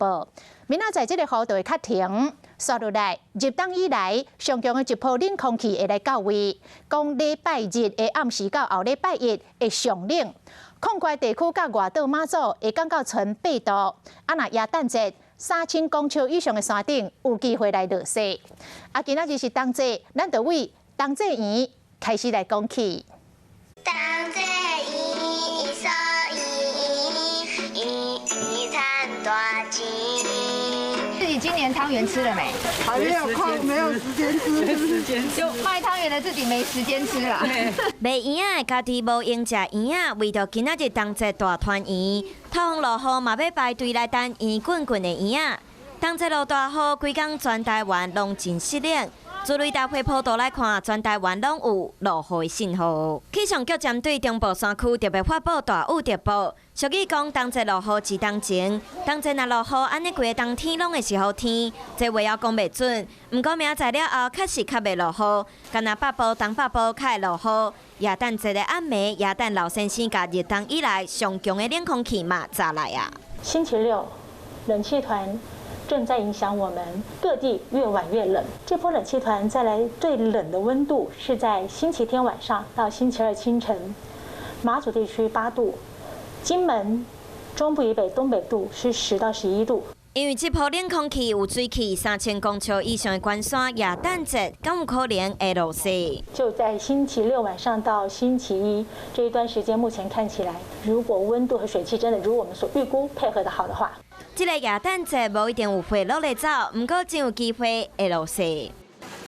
報。明仔載這个雨就會較停，煞落來入冬以來上強的一波冷空氣會來到位，講禮拜日的暗時到後禮拜一會上冷，控關地區佮外島馬祖會降到賰8度，啊若耶誕節3000公尺以上的山頂有機會來落雪。啊，今仔日是冬節，咱就為冬節圓開始來講起。冬節圓，所圓，圓圓賺大錢。自己今年湯圓吃了沒？還沒有空，沒有時間吃。就賣湯圓的自己沒時間吃啦。賣圓仔的家己無閒食圓仔，為著今仔日冬節大團圓，透風落雨嘛欲排隊來等圓滾滾的圓仔。冬節落大雨，規工全台灣攏真濕冷。自雷達回波圖來看，全台灣攏有落雨的信號。氣象局針對中部山區特別發布大雨特報，俗語講冬節落雨一冬晴，冬節若落雨，按呢規个冬天攏會是雨天，這話猶講袂準。毋過明仔載了後，確實較袂落雨，干焦北部、東北部較會落雨。耶誕節的暗暝，耶誕老先生共入冬以來上強的冷空氣嘛，閘來啊。星期六，冷氣團正在影響我們各地，越晚越冷。這波冷氣團再來最冷的溫度是在星期天晚上到星期二清晨，馬祖地區8度，金門中部以北東北部是10到11度。因為這波冷空氣有水汽，3000公尺以上的懸山，耶誕節敢有可能會落雪。就在星期六晚上到星期一這一段時間，目前看起來，如果溫度和水汽真的如我們所預估配合得好的話，這个耶誕節無一定有回落來走，毋過真有機會會落雪。